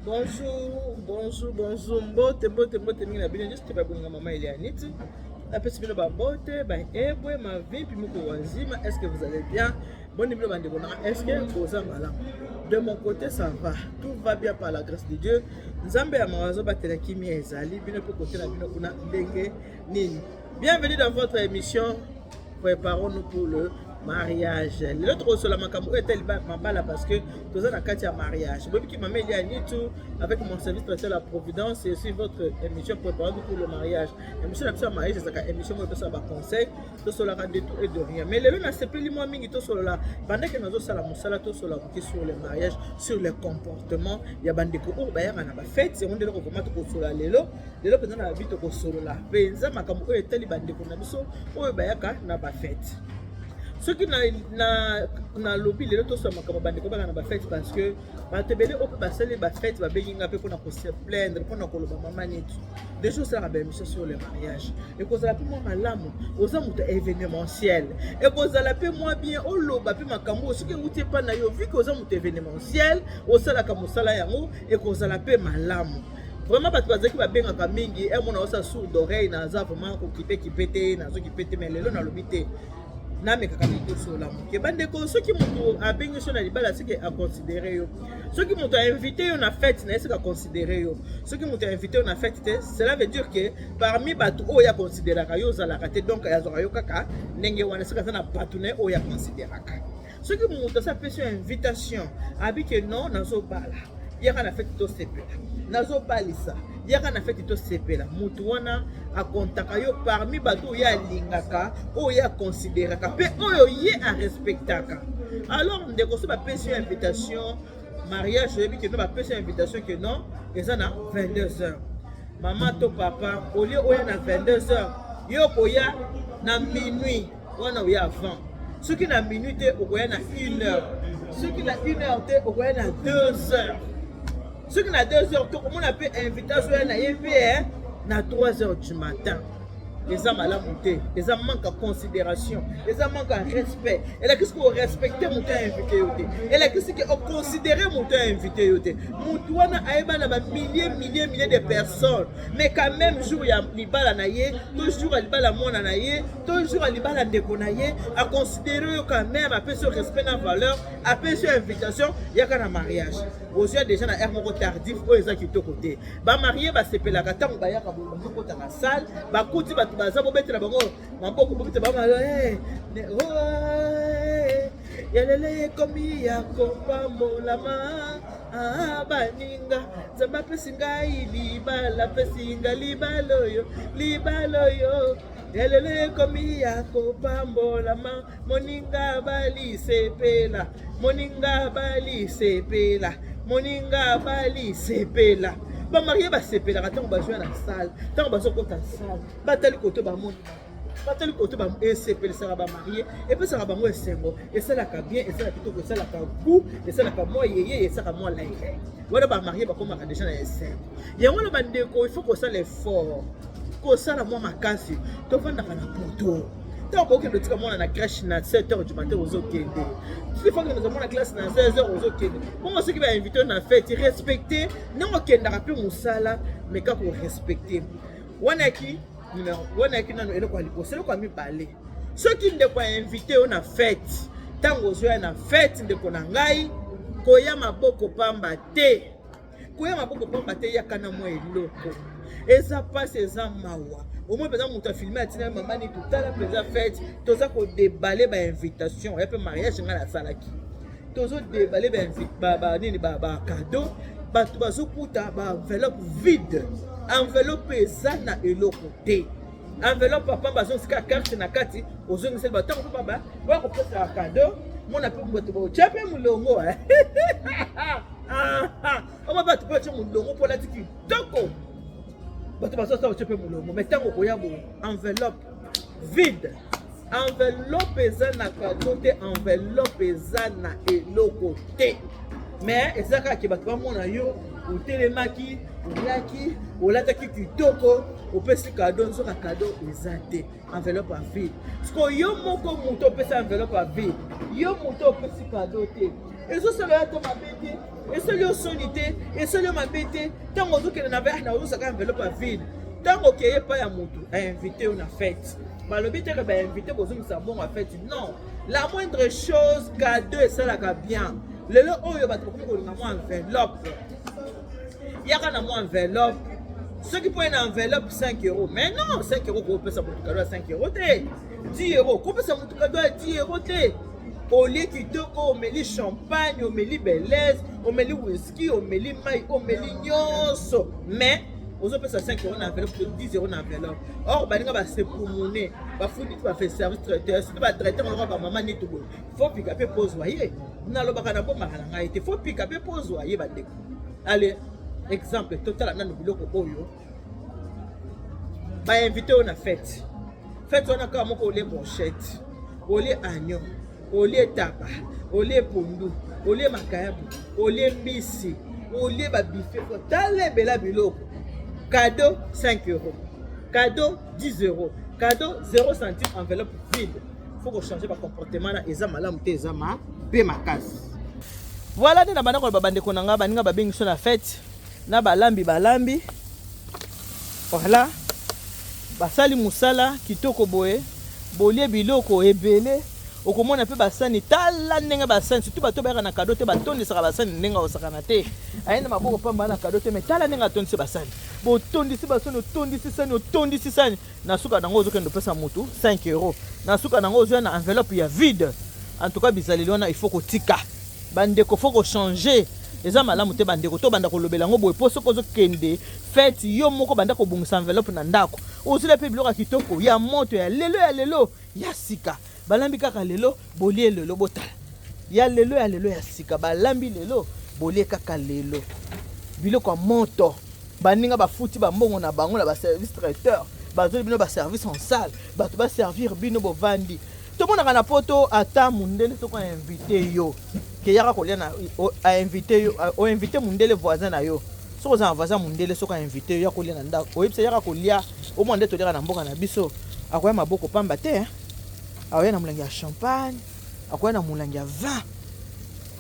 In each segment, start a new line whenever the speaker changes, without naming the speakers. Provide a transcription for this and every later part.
Bonjour, bonjour, bonjour, mbote, mbote, mbote mingi na bino nyonso te babolinga mama Elianiti. Napesi bino bambote, baebwe, mavimpi moko wazima. Est-ce que vous allez bien? Boni bino bandeko na est-ce que boza malamu? De mon côté, ça va. Tout va bien par la grâce de Dieu. Nzambe ya mawa azobatela kimia ezali bino mpe kote na bino kuna ndenge nini? Bienvenue dans votre émission Préparons-nous pour le mariage. Lelo tokosola makambo oyo etali mabala parce que toza na kati ya mariage. Boyebi mama Elia Nitu avec mon service traiteur la Providence et aussi votre émission Préparons-nous pour le mariage. Émission na biso ya mariage ezalaka émission moko epesaka ba conseil, tosolaka de tout et de rien. Mais lelo nasepeli mwa mingi tosolola pendant que nazosala mosala tosolola moke sur le mariage, sur le comportement ya bandeko oyo bayaka na ba fête. Yango nde eloko vraiment tokosolola lelo. Lelo mpenza na babi tokosolola mpenza makambo oyo etali bandeko na biso oyo bayaka na bafete. Soki nalobi lelo tosala makambo bandeko bayaka na bafete parce que bato ebele oyo mpe basali bafete babengi nga mpe mpona kose plaindre, mpona koloba mama neti deja osalaka baémission sur le mariage, ekozala mpe mwa malamu, oza moto ya événementiel, ekozala mpe mwa bien oloba mpe makambo oyo soki euti epai na yo, vu que oza moto événementiel, osalaka mosala yango, ekozala mpe malamu. Vraiment bato bazalaki babengaka mingi emona osa sourd d'oreille, naza vraiment kokipe kipe te, nazokipe te, mais lelo nalobi te, namekaka mingi tosolola moke. Bandeko, soki moto abengi so na libala, soki aconsidere yo, soki moto ainvite yo na fête na ye, soki aconsidere yo, soki moto ainvite yo na fête te, cela veut dire que parmi bato oyo aconsideraka yo ozalaka te. Donc azwaka yo kaka ndenge wana soki aza na bato na ye oyo aconsideraka. Soki moto asi apesi yo invitation, abi ke non, nazobala, yaka na fête tosepela, nazobalisa, yaka na fête tosepela, motu wana akontaka yo parmi bato oyo ye alingaka, oyo ye aconsideraka mpe oyo ye arespectaka. Alors ndeko, so bapesi yo invitation mariage, oyebi ke non, bapesi yo invitation ke non, eza na 22 heures, mama to papa, au lieu oya na 22 heures, yo okoya na minuit wana, oya avant. Soki na minuit te, okoya na 1 heure. Soki na 1 heure te, okoya na 2 heures. Soki na 2 heures te, okomona mpe invitation oya na ye mpe na 3 heures du matin. Eza malamu te, eza manque ya considération, eza manque ya respect. Elakisi ke orespecte moto ainvite yo te, elakisi ke oconsidere moto ainvite yo te. Motu wana ayeba na bamillier millier millier de personnes, mais quand même jour ya libala na ye to jour ya libala mwana na ye to jour ya libala ndeko na ye, aconsidere yo quand même, apesi yo respect na valeur, apesi yo invitation, yaka na mariage. Ozwa déjà na heure moko tardif oyo eza kitoko te. Bamarie basepelaka ntango bayaka boye, bazokota na salle, bakuti bato baza bobetela bango maboko, bobetela bango, yalele ekomi ya kopambolama, baninga, Nzambe apesi ngai libala, apesi nga libala oyo, libala oyo, yalele ekomi ya kopambolama, moninga balisepela, moninga balisepela, moninga balisepela. Bamarie basepelaka ntango bazwa na salle, ntango bazokota salle, batali koto, bamoni, batali koto, esepelisaka bamarie, epesaka bango esengo, esalaka bien, esalaka kitoko, esalaka goût, esalaka mwa yeye, esalaka mwa laire wana bamarie bakomaka deja na esengo yango wana. Bandeko, il faut kosala effort, kosala mwa makasi. Tovandaka na poto, ntango bokende otika mwana na crèche na 7 heures du matin, ozokende, soki fokende ozwa mwana classe na 16 heures, ozokende bongo. Soki bainvite na fête, respecte ndenge okendaka mpe mosala, meka korespecte wana. Yaki numero wana, yaki nano eloko ya liboso. Eloko ya mibale, soki ndeko ainvite yo na fête, ntango ozoya na fête, ndeko na ngai, koya maboko pamba te, koya maboko pamba te, yaka na mwa eloko. Eza mpasi, eza mawa. Omoi mpenza moto afilme, atina mama nini, totala mpenza fête, toza kodéballer bainvitation ya mpe mariage ngai nasalaki, tozodéballer banini, bacadeau, bato bazokuta baenveloppe vide, enveloppe eza na eloko te, enveloppe papa, bazosika carte na kati, ozongiseli bato. Ntango mpe baba oya kopesaka cadeau, mona mpe bato botya mpe molongo, oma bato mpe batya molongo mpo olati kitoko, bato bazosala otya mpe molongo. Mais ntango okoya boye, enveloppe vide, enveloppe eza na cadeau te, enveloppe eza na eloko te, mais eza kaka ke bato bamona yo otelemaki, oliaki, olataki kitoko, opesi cadeau, nzoka cadeau eza te, enveloppe ya vide. Siko yo moko moto opesi enveloppe ya vide, yo moto opesi cadeau te. Ezosala yo ata mabe te, esali yo soni te, esali yo mabe te. Ntango ozokende na verre na ozosaka enveloppe ya vide. Ntango okeye epai ya motu ainvite yo na fete, balobi te ke bainvite bozongisa mbongo ya fete. Non, la moindre chose, cadeau esalaka bien. Lelo oyo bato bakomi kolinga mwa enveloppe, yaka na mwa enveloppe. Soki mpo ye na enveloppe 5 euro, mais non, 5 euro kopesa motu cadeau ya 5 euro te, 10 euro kopesa motu cadeau ya 10 euro te. Olie kitoko, omeli champagne, omeli Baileys, omeli whisky, omeli mai, omeli nyonso, mais ozopesa 5 euro na enveloppe to 10 euro na enveloppe. Or baninga basepumune, bafundi ti bafe service traiteur, surtout batraiteur lokola bamama neti boye. Faut pika mpe pozwa ye. Nalobaka, nabombaka na ngai te. Faut pika mpe pozwa ye, bandeko. Ale exemple, totala nano biloko oyo bainvite oyo na fete. Fete wana kaka moko, olie brochette, olie agneau, olie taba, olie pondu, olie makayabu, olie mbisi, olie babuffet. Tala ebela biloko. Cadeau 5 euro, cadeau 10 euro, cadeau 0 centime, enveloppe vide. Faut kochanger bacomportement na eza malamu te, eza mabe makasi. Voilà nde na banda koloba, bandeko na ngai. Baninga babengi so na fete na balambi, balambi, voilà, basali mosala kitoko boye. Bolie biloko ebele, okomona mpe basani. Tala ndenge basani, surtout bato bayaka na cadeau te, batondisaka basani ndenge akosakana te. Aye na maboko pamba na cadeau te, mais tala ndenge atondisi basani. Botondisi basani, otondisi sani, otondisi sani. Na suka nango ozokende opesa motu 5 euro, na suka nango ozoya na enveloppe ya vide. En tout cas, bizaleli wana il faut kotika, bandeko, faut kochanger. Eza malamu te, bandeko. Tobanda kolobela yango boye, mpo soki ozokende fete, yo moko banda kobongisa enveloppe na ndako. Ozela mpe biloko ya kitoko ya moto ya lelo, ya lelo, ya sika, balambi kaka lelo, bolie lelo. Botala, ya lelo, ya lelo, ya sika, balambi lelo, bolie kaka lelo, biloko ya moto. Baninga bafuti bambongo na bango na baservice traiteur, bazoli bino baservice en salle, bato baservir bino, bovandi. Tomonaka na Poto, ata mundele soki ainvite yo ke yaka kolia na, ainvite yo, oinvite mundele voisin na yo. Soki oza na voisin mundele, soki ainvite yo ya kolia na ndako, oyebisa yaka kolia, omona nde toliaka na mboka na biso. Akoya maboko pamba te, akoya na molangi ya champagne, akoya na molangi ya vin,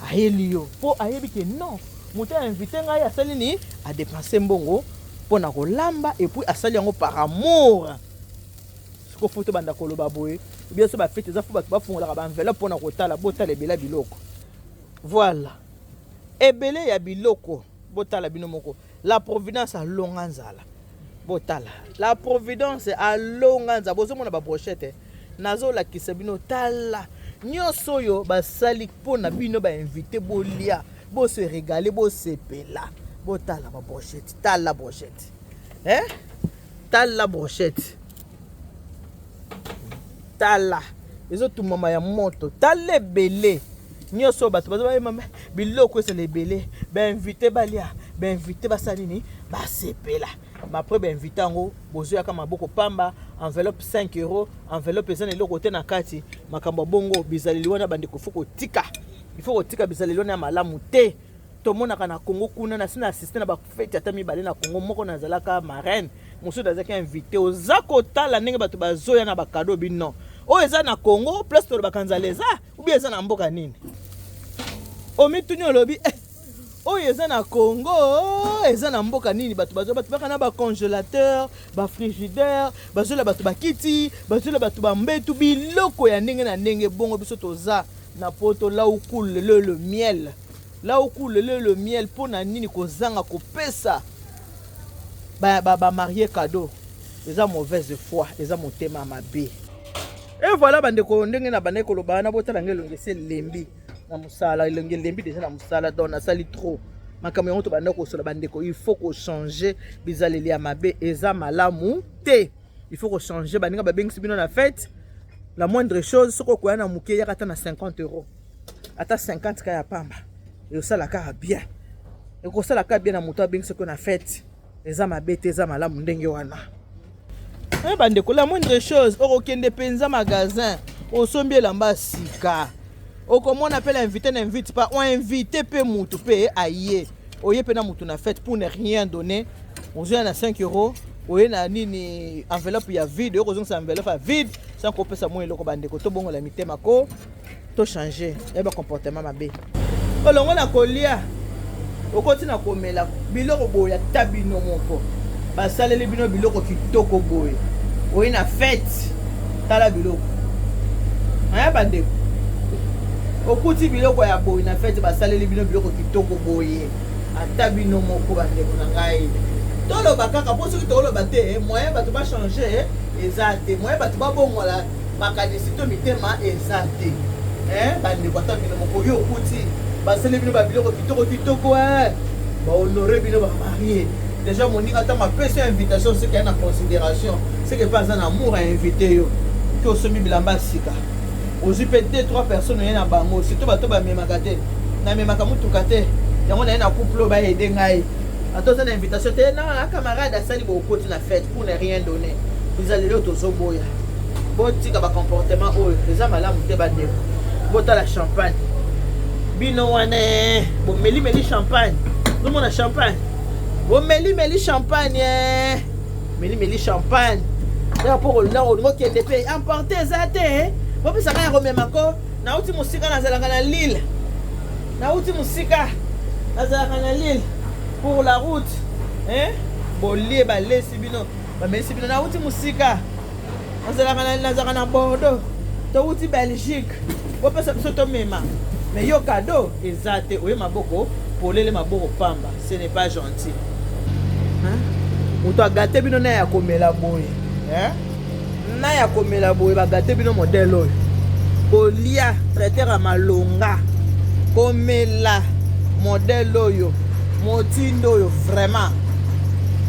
ayeli yo, mpo ayebi ke non, moto ainvite ngai asali nini, adepense mbongo mpo na kolamba, et puis asali yango par amour. Siko faut tobanda koloba boye. Biso bafete eza, faut bato bafungolaka baenveloppe mpona kotala. Botala ebele ya biloko, voilà, ebele ya biloko. Botala bino moko, la Providence alonga nzala. Botala, la Providence alonga nzala. Bozomona babrochette, nazolakisa bino. Tala nyonso oyo basali mpo na bino bainvite, bolia, bose régaler, bosepela. Botala babrochette, tala brochette, eh? Tala brochette, tala ezotumama ya moto. Tala ebele nyonso oyo bato baza bayema. Biloko ezala ebele, bainvite balia, bainvite basala nini, basepela. Après bainvite yango, bozoyaka maboko pamba, enveloppe 5 euro, enveloppe eza na eloko te na kati. Makambo ya bongo, bizaleli wana, bandeko, faut kotika, il faut kotika bizaleli wana ya malamu te. Tomonaka na Congo kuna, nasi na assiste na bafete ata mibale na Congo. Moko nazalaka marraine, mosusu nazalaki invité. Oza kotala ndenge bato bazoya na bacadeau bino. Oyo eza na Congo, place tolobaka nzala eza, ubie eza na mboka nini? Omituni, olobi eh, oyo eza na Congo, eza na mboka nini? Bato bazo, bato baka na bacongélateur, bafrigidaire, bazola bato bakiti, bazola bato bambetu, biloko ya ndenge na ndenge. Bongo biso toza na Poto, là où coule le miel, là où coule le miel, mpo na nini kozanga kopesa bamarie cadeau? Eza mauvaise foi, eza motema mabe. Et voilà, bandeko, ndenge na bandeki koloba wana, botala nge elongi esi elembi na mosala, elongi elembi déjà na mosala. Donc nasali trop makambo yango. Tobanda kosola, bandeko, il faut kochanger bizaleli ya mabe, eza malamu te, il faut kochanger. Baninga babengisi bino na fête, la moindre chose, soki okoya na moke, yaka ata na 50 euro, ata 50 ka ya pamba, ekosala kaka bien, ekosala kaka bien na moto abengisi na fête. Eza mabe te, eza malamu ndenge wana. Bandeko, la moindre chose, okokende mpenza magasin, osombi elamba sika, okomona mpe l'invité n'invite pas, oinvite mpe mutu mpe aye, oye mpe na mutu na fête, pour ne rien donner, ozoya na 5 euro, oye na nini, enveloppe ya vide, okozongisa enveloppe ya vide sans kopesa mwa eloko. Bandeko, tobongola mitema ko, tochange ya bacomportement mabe. Olongo na kolia, okoti na komela biloko boye, ata bino moko basaleli bino biloko kitoko boye, oyi na fete, tala biloko aya bandeko, okuti biloko ya boye na fete, basaleli bino biloko kitoko boye, ata bino moko. Bandeko na ngai, toloba kaka mpo soki toloba te, moyen bato bachange eza te, moyen bato babongola makanisi to mitema eza te. Bandeko, ata bino moko, yo okuti basali bino babiloko kitoko kitoko, bahonore bino bamarie déjà. Moninga ntango apesi yo invitation, seke ya na considération, seke mpe aza na amour, ainvite yo ke osombi bilamba ya sika, ozwi mpe deux trois personnes, oye na bango. Surtout bato bamemaka te, namemaka motuka te, yango naye na couple oyo baede ngai. Ata oza na invitation te, na camarade asali, bokoti na fête pour ne rien donner. Bizaleli oyo tozoboya, botika bacomportement oyo eza malamu te. Bandeko, botala champagne, bino wana bomelimeli champagne, ozomona champagne, bomelimeli champagne, melimeli champagne ya mpo kolinga olinga okende mpe emporte eza te. Bopesaka ya komema ko, nauti mosika, nazalaka na Lille, nauti mosika, nazalaka na Lille, pour la route. Bolie, balesi bino, bamelisi bino, nauti mosika, nazalaka na Bordeaux, touti Belgique, bopesa biso tomema. Mais yo, cadeau eza te, oye maboko polele, maboko pamba, ce n'est pas gentil. Moto agate bino na ya komela boye, na ya komela boye, bagate bino modèle oyo, kolia traiteur ya malonga, komela modèle oyo, motindo oyo, vraiment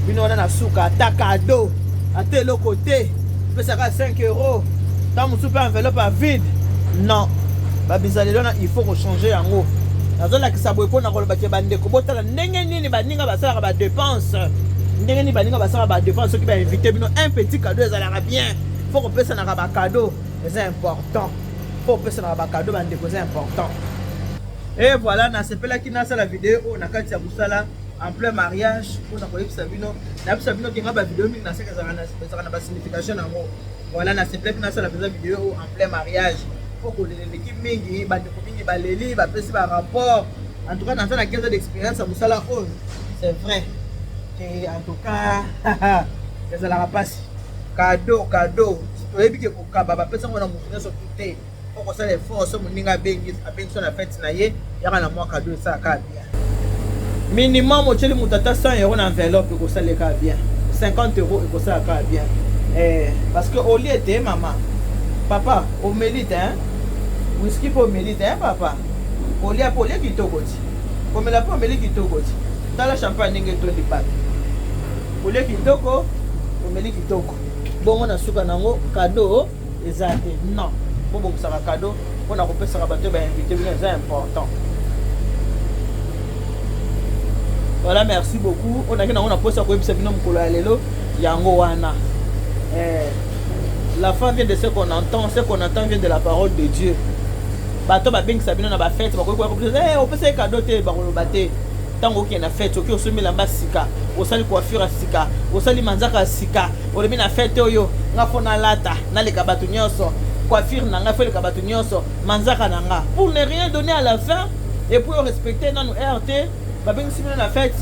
bino wana na suka, ata cadeau, ata eloko te, opesaka 5 euro, ntango mosusu mpe enveloppe ya vide. Non, babizaleli wana, il faut kochanger yango. Nazolakisa boye mpona kolobaki, bandeko, botala ndenge nini baninga basalaka badepense, ndenge nini baninga basalaka badepense. Soki bainvite bino, un petit cadeau ezalaka bien. Faut kopesanaka bacadeau, eza important. Faut kopesanaka bacadeau, bandeko, eza important. Et voilà, nasepelaki nasala video oyo na kati ya mosala, en plein mariage, mpona koyebisa bino, nayebisa bino kenga bavideo mingi nasaka ezalaka na basignification yango. Voilà, nasepelaki nasala mpenza video oyo en plein mariage, mpo kolela eleki mingi, bandeko mingi baleli, bapesi barapport. En tout cas, naza na 15 ans d'expérience ya mosala oyo. C'est vrai que, en tout cas, ezalaka mpasi. Cadeau, cadeau, toyebi ke kokaba, bapesango na motu nyonso tu te. Mpo kosala effort, so moninga abengi, abengi so na fete na ye, yaka na mwa cadeau, esalaka bien. Minimum otyeli moto ata 100 euro na enveloppe, ekosaleka bien. 50 euro ekosalaka bien, parce que olie te, mama, papa, omeli te whisky mpe omeli te, papa, kolia mpe olie kitoko ti, komela mpe omeli kitoko ti. Tala champagne ndenge etondi bato, olie kitoko, omeli kitoko, bongo na suka nango cadeau eza te. Non, bobongisaka cadeau mpona kopesaka bato oyo bainvite bino, eza important. Voilà, merci beaucoup. Oyo naki nango na posa koyebisa bino mokolo ya lelo, yango wana. La foi vient de ce qu'on entend, ce qu'on entend vient de la parole de Dieu. Bato babengisa bino na bafete, bakoki koya, opesa ye cadeau te, bakoloba te. Ntango okende na fete, oki osombi elamba sika, osali coiffure ya sika, osali manzaka ya sika, olobi na fete oyo nga faut nalata, naleka bato nyonso, coiffure na ngai faut eleka bato nyonso, manzaka na nga, pour ne rien donner à la fin. Et puis orespecte nanu heure te. Babengisi bino na fete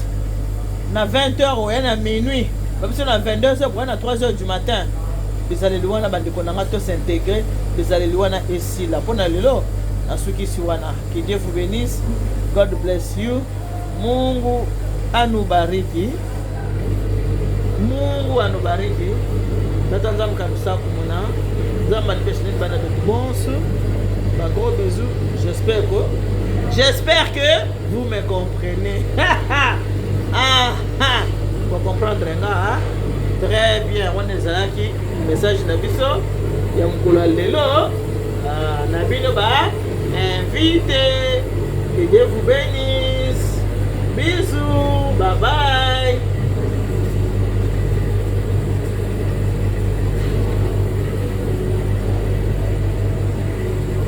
na 20 heures, oya na minuit. Babisi na 22 heures, oya na 3 heures du matin. Bizaleli wana, bandeko na nga, tos'intégrer, bizaleli wana esila. Mpo na lelo nasukisi wana. Que Dieu vous bénisse. God bless you. Mungu anubariki, Mungu anubariki. Tata Nzambe kabisa kumona Nzambe alipesi nini bana betu bonso. Ba gros bisous. J'espère que vous me comprenez. Ah, ah. Pour comprendre nga très bien, wana ezalaki message na biso ya mokolo ya lelo na bino ba invité. Que Dieu vous bénisse. Bisous, bye bye.